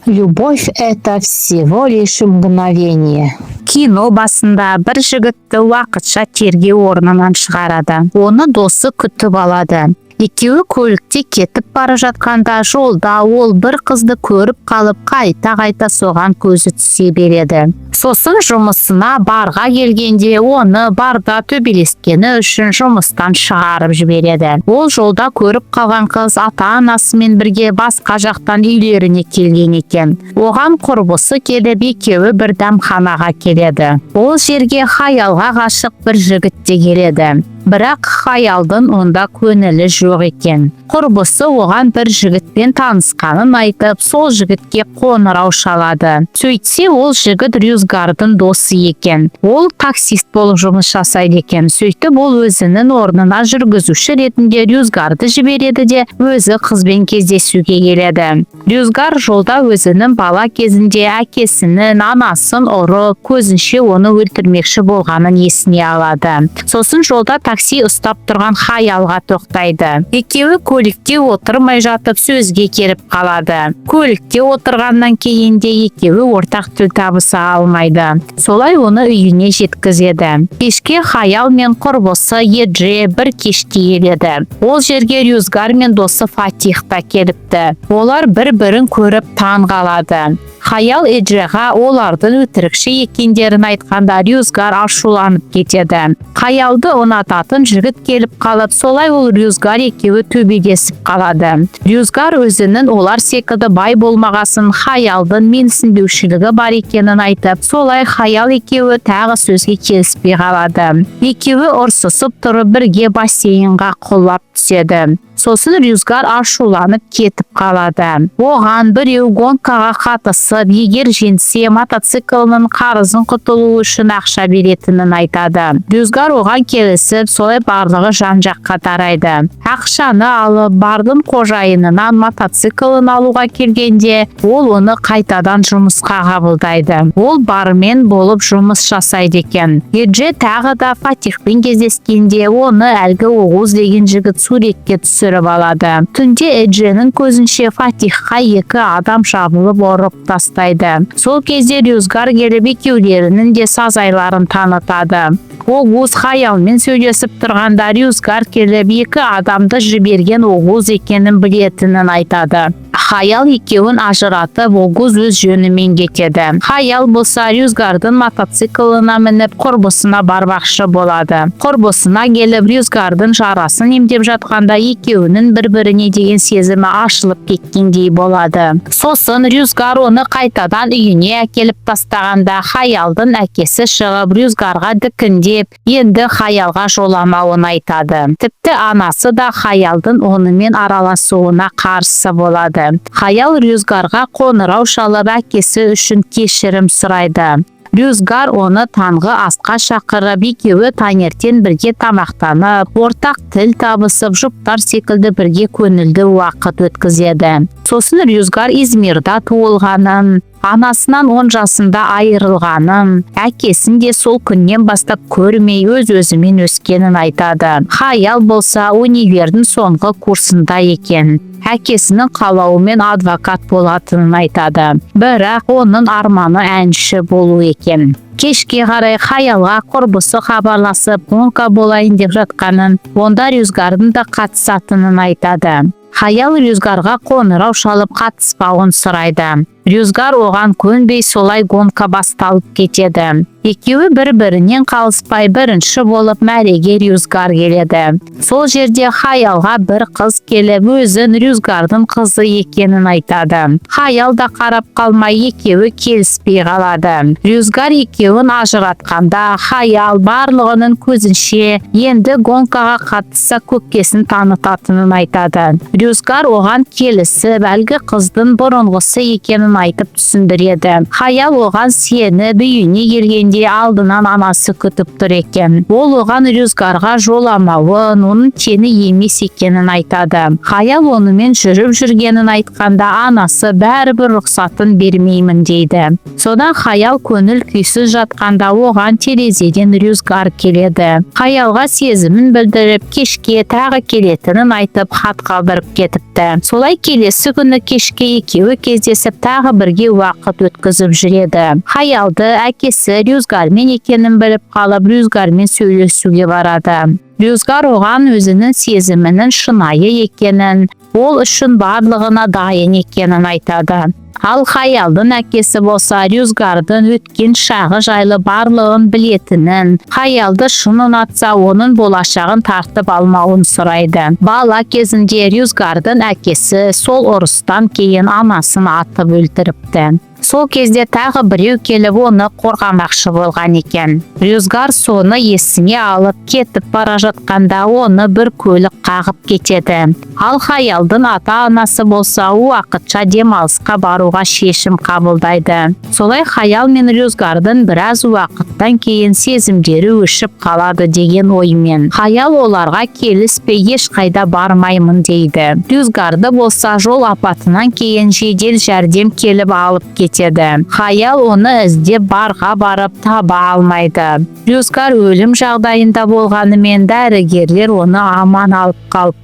Любовь – это всего лишь мгновение. Кино басында бір жігітті уақытша тергеу орнынан шығарады. Оны досы күтіп алады. Екеуі көлікте кетіп бара жатқанда, жолда ол бір қызды көріп қалып, қайта-қайта соған көзі түсе береді. Сосын жұмысына барға келгенде, оны барда төбелескені үшін жұмыстан шығарып жібереді. Ол жолда көріп қалған қыз ата-анасымен бірге басқа жақтан үйлеріне келген екен. Оған құрбысы келіп, екеуі бір дәмханаға келеді. Ол жерге хаялға ғашық бір жігіт те келеді, бірақ хаялдың онда көңілі жоқ екен. Құрбысы оған бір жігітпен танысқанын айтып, сол жігітке қоңырау шалады. Сөйтсе, ол жігіт Рюзгардың досы екен. Ол таксист болып жұмыс жасайды екен. Сөйтіп, ол өзінің орнына жүргізуші ретінде Рюзгарды жібереді де, өзі қызбен кездесуге келеді. Рюзгар жолда өзінің бала кезінде әкесінің анасын ұрып, көзінше оны өлтірмекші болғанын есіне алады. Сосын жолда такси ұстап тұрған хаялға тоқтайды. Екеуі көлікке отырмай жатып сөзге келіп қалады. Көлікке отырғаннан кейін де екеуі ортақ тіл табыса алмайды. Солай оны үйіне жеткізеді. Кешке хаял мен құрбысы Едже бір кешке келеді. Ол жерге Рюзгар мен досы Фатих та келіпті. Олар бір бірін көріп таң қалады. Хаял Эджеға олардың өтірікші екендерін айтқанда, Рюзгар ашуланып кетеді. Хаялды ұнататын жігіт келіп қалып, солай ол Рюзгар екеуі төбелесіп қалады. Рюзгар өзінің олар секілді бай болмағасын, хаялдың менсінбеушілігі бар екенін айтып, солай хаял екеуі тағы сөзге келіспей қалады. Екеуі ұрсысып тұрып, бірге бассейнға құлап түседі. Сосын Рюзгар ашуланып кетіп қалады. Оған біреу гонкаға қатысып, егер жеңсе, мотоциклінің қарызын құтылу үшін ақша беретінін айтады. Рюзгар оған келісіп, солай барлығы жан жаққа тарайды. Ақшаны алып, бардың қожайынынан мотоциклін алуға келгенде, ол оны қайтадан жұмысқа қабылдайды. Ол бармен болып жұмыс жасайды екен. Едже тағы да Фатихпен кездескенде, оны әлгі Оғуз деген жігіт суретке түсіріп алады. Түнде Эдженің көзінше Фатихқа екі адам жабылып, ұрып тастайды. Сол кезде Рюзгар келіп, екеулерінің де сазайларын танытады. Оғуз хаялмен сөйлесіп тұрғанда, Рюзгар келіп, екі адамды жіберген Оғуз екенін білетінін айтады. Хаял екеуін ажыратып, Оғуз өз жөнімен кетеді. Хаял болса, Рюзгардың мотоциклына мініп, құрбысына бармақшы болады. Құрбысына келіп, Рюзгардың жарасын емдеп жатқанда, екеуінің бір-біріне деген сезімі ашылып кеткендей болады. Сосын Рюзгар оны қайтадан үйіне әкеліп тастағанда, хаялдың әкесі шығып, Рюзгарға дікіндеп, енді хаялға жоламауын айтады. Тіпті анасы да хаялдың онымен араласуына қарсы болады. Хаял Рюзгарға қоңырау шалып, әкесі үшін кешірім сұрайды. Рюзгар оны таңғы асқа шақырып, екеуі таңертең бірге тамақтанып, ортақ тіл табысып, жұптар секілді бірге көңілді уақыт өткізеді. Сосын Рюзгар Измирда туылғанын, анасынан 10 жасында айырылғанын, әкесін де сол күннен бастап көрмей, өз-өзімен өскенін айтады. Хаял болса, универдің соңғы курсында екен. Әкесінің қалауымен адвокат болатынын айтады. Бірақ оның арманы әнші болу екен. Кешке қарай хаялға құрбысы хабарласып, гонка болайын деп жатқанын, онда Рюзгардың да қатысатынын айтады. Хаял Рюзгарға қоңырау шалып, қатыспауын сұрайды. Рюзгар оған көнбей, солай гонка басталып кетеді. Екеуі бір-бірінен қалыспай, бірінші болып мәреге Рюзгар келеді. Сол жерде хаялға бір қыз келіп, өзін Рюзгардың қызы екенін айтады. Хаял да қарап қалмай, екеуі келіспей қалады. Рюзгар екеуін ажыратқанда, хаял барлығының көзінше енді гонкаға қатысса, көкесін танытатынын айтады. Рюзгар оған келісіп, әлгі қыздың бұрынғысы екенін айтып түсіндіреді. Хаял оған сеніп, үйіне келгенде, алдынан анасы күтіп тұр екен. Ол оған Рюзгарға жоламауын, оның теңі емес екенін айтады. Хаял онымен жүріп жүргенін айтқанда, анасы бәрібір рұқсатын бермеймін дейді. Содан хаял көңіл күйсіз жатқанда, оған терезеден Рюзгар келеді. Хаялға сезімін білдіріп, кешке тағы келетінін айтып, хат қалдырып кетіпті. Солай келесі күні кешке екеуі кездесіп, тағы бірге уақыт өткізіп жүреді. Хаялды әкесі Рюзгармен екенін біліп қалып, Рюзгармен сөйлесуге барады. Рюзгар оған өзінің сезімінің шынайы екенін, ол үшін барлығына дайын екенін айтады. Ал хаялдың әкесі болса, Рюзгардың өткен шағы жайлы барлығын білетінін, хаялды шын ұнатса, оның болашағын тартып алмауын сұрайды. Бала кезінде Рюзгардың әкесі сол ұрыстан кейін анасын атып өлтіріпті. Сол кезде тағы біреу келіп, оны қорғамақшы болған екен. Рюзгар соны есіне алып, кетіп бара жатқанда оны бір көлік қағып кетеді. Ал хаялдың ата-анасы болса, уақытша демалысқа баруға шешім қабылдайды. Солай хаял мен Рюзгардың біраз уақыттан кейін сезімдері өшіп қалады деген оймен. Хаял оларға келіспей, ешқайда бармаймын дейді. Рюзгарды болса, жол апатынан кейін жедел жәрдем келіп алып кетеді. Хаял оны іздеп барға барып, таба алмайды. Рюзгар өлім жағдайында болғанымен, дәрігерлер оны аман алып қалыпты.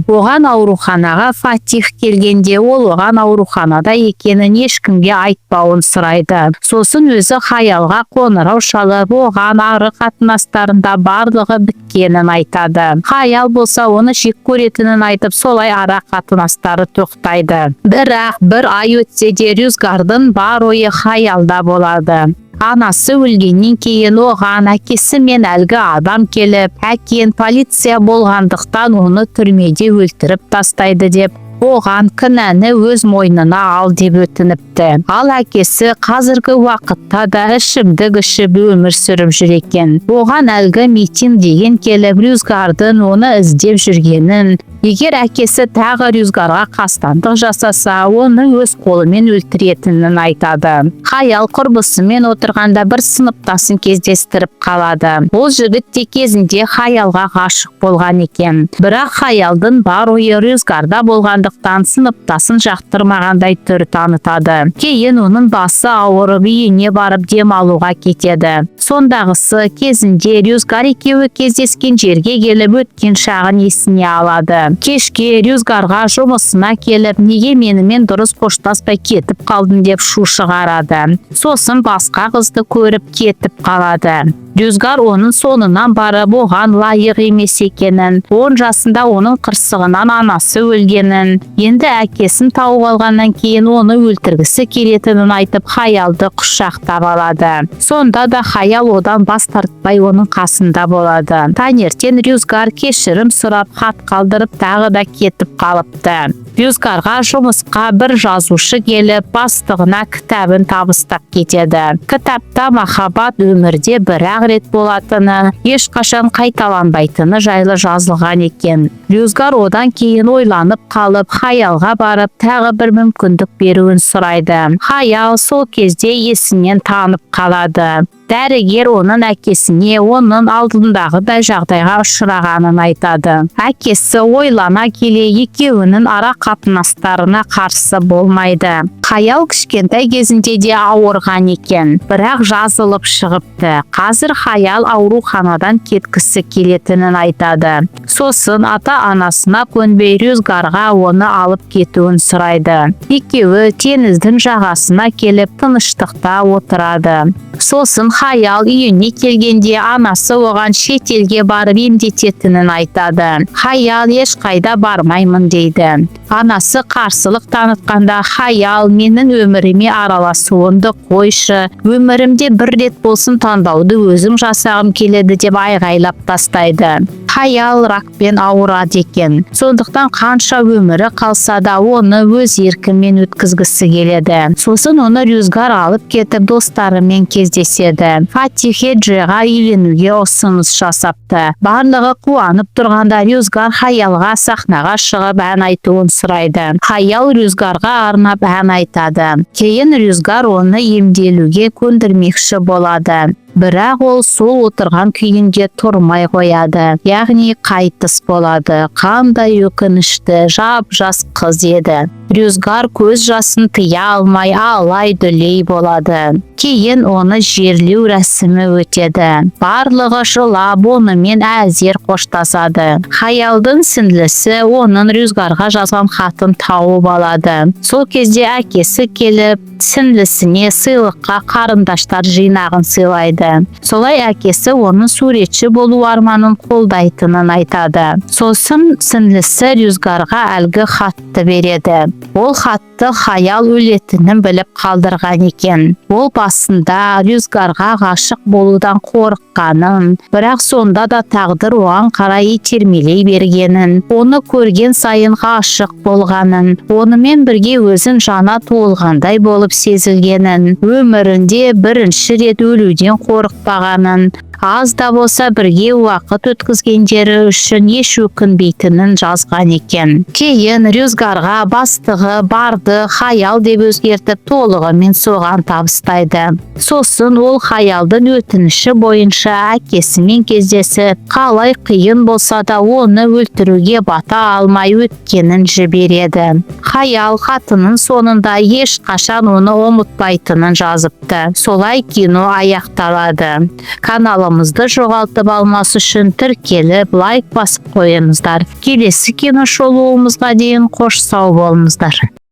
Оған ауруханаға Фатих келгенде, ол оған ауруханада екенін ешкімге айтпауын сұрайды. Сосын өзі хаялға қоңырау шалып, оған ары қатынастарында барлығы біткенін айтады. Хаял болса, оны жек көретінін айтып, солай ара қатынастары тоқтайды. Бірақ бір ай өтсе де, Рюзгардың бар ойы хаялда болады. Анасы өлгеннен кейін оған әкесі мен әлгі адам келіп, әкен полиция болғандықтан, оны түрмеде өлтіріп тастайды деп, оған кінәні өз мойнына ал деп өтініпті. Ал әкесі қазіргі уақытта да ішімдік ішіп өмір сүріп жүр екен. Оған әлгі Митин деген келіп, Рюзгардың оны іздеп жүргенін, егер әкесі тағы Рюзгарға қастандық жасаса, оны өз қолымен өлтіретінін айтады. Хаял құрбысымен отырғанда бір сыныптасын кездестіріп қалады. Ол жігіт те кезінде хаялға ғашық болған екен. Бірақ хаялдың бар ойы Рюзгарда болғандықтан, сыныптасын жақтырмағандай түр танытады. Кейін оның басы ауырып, үйіне барып демалуға кетеді. Сондағысы кезінде Рюзгар екеуі кездескен жерге келіп, өткен шағын есіне алады. Кешке Рюзгарға жұмысына келіп, неге менімен дұрыс қоштаспай кетіп қалдың деп шу шығарады. Сосын басқа қызды көріп кетіп қалады. Рюзгар оның соңынан барып, оған лайық емес екенін, 10 жасында оның қырсығынан анасы өлгенін, енді әкесін тауып алғаннан кейін оны өлтіргісі келетінін айтып, хаялды құшақтап алады. Сонда да хаял одан бас тартпай, оның қасында болады. Таңертең Рюзгар кешірім сұрап, хат қалдырып, тағы да кетіп қалыпты. Рюзгарға жұмысқа бір жазушы келіп, бастығына кітабын табыстап кетеді. Кітапта махаббат өмірде бір-ақ рет болатыны, ешқашан қайталанбайтыны жайлы жазылған екен. Рюзгар одан кейін ойланып қалып, хаялға барып, тағы бір мүмкіндік беруін сұрайды. Хаял сол кезде есінен танып қалады. Дәрігер оның әкесіне оның алдындағыдай жағдайға ұшырағанын айтады. Әкесі ойлана келе, екеуінің ара қатынастарына қарсы болмайды. Хаял кішкентай кезінде де ауырған екен, бірақ жазылып шығыпты. Қазір хаял ауруханадан кеткісі келетінін айтады. Сосын ата анасына көнбей, Рюзгарға оны алып кетуін сұрайды. Екеуі теңіздің жағасына келіп, тыныштықта отырады. Сосын хаял үйіне келгенде, анасы оған шетелге барып емдететінін айтады. Хаял ешқайда бармаймын дейді. Анасы қарсылық танытқанда, хаял: «Менің өміріме араласуыңды қойшы, өмірімде бір рет болсын таңдауды өзім жасағым келеді» деп айғайлап тастайды. Хаял ракпен ауырады екен. Сондықтан қанша өмірі қалса да, оны өз еркімен өткізгісі келеді. Сосын оны Рюзгар алып кетіп, достарымен кездеседі. Фатих Эджеға үйленуге ұсыныс жасапты. Барлығы қуанып тұрғанда, Рюзгар хаялға сахнаға шығып ән айтуын сұрайды. Хаял Рюзгарға арнап ән айтады. Кейін Рюзгар оны емделуге көндірмекші болады. Бірақ ол сол отырған күйінде тұрмай қояды, яғни қайтыс болады. Қандай өкінішті, жап жас қыз еді. Рюзгар көз жасын тыя алмай, алай дүлей болады. Кейін оны жерлеу рәсімі өтеді. Барлығы жылап, онымен әзер қоштасады. Хаялдың сіңлісі оның Рюзгарға жазған хатын тауып алады. Сол кезде әкесі келіп, сіңлісіне сыйлыққа қарындаштар жинағын сыйлайды. Солай әкесі оның суретші болу арманын қолдайтынын айтады. Сосын сіңлісі Рюзгарға әлгі хатты береді. Ол хатты Хаял өлетінін біліп қалдырған екен. Ол басында Рюзгарға ғашық болудан қорыққанын, бірақ сонда да тағдыр оған қарай итермелей бергенін, оны көрген сайын ғашық болғанын, онымен бірге өзін жаңа туылғандай болып сезілгенін, өмірінде бірінші рет өлуден қорықпағанын, аз да болса бірге уақыт өткізгендері үшін еш өкінбейтінін жазған екен. Кейін Рюзгарға бастығы барды Хаял деп өзгертіп, толығымен соған табыстайды. Сосын ол Хаялдың өтініші бойынша әкесімен кездесіп, қалай қиын болса да, оны өлтіруге бата алмай өткенін жібереді. Хаял хатының соңында ешқашан оны ұмытпайтынын жазыпты. Солай кино аяқталады. Каналымызды жоғалтып алмас үшін тіркеліп, лайк басып қойыңыздар. Келесі кино шолуымызға дейін қош сау болыңыздар.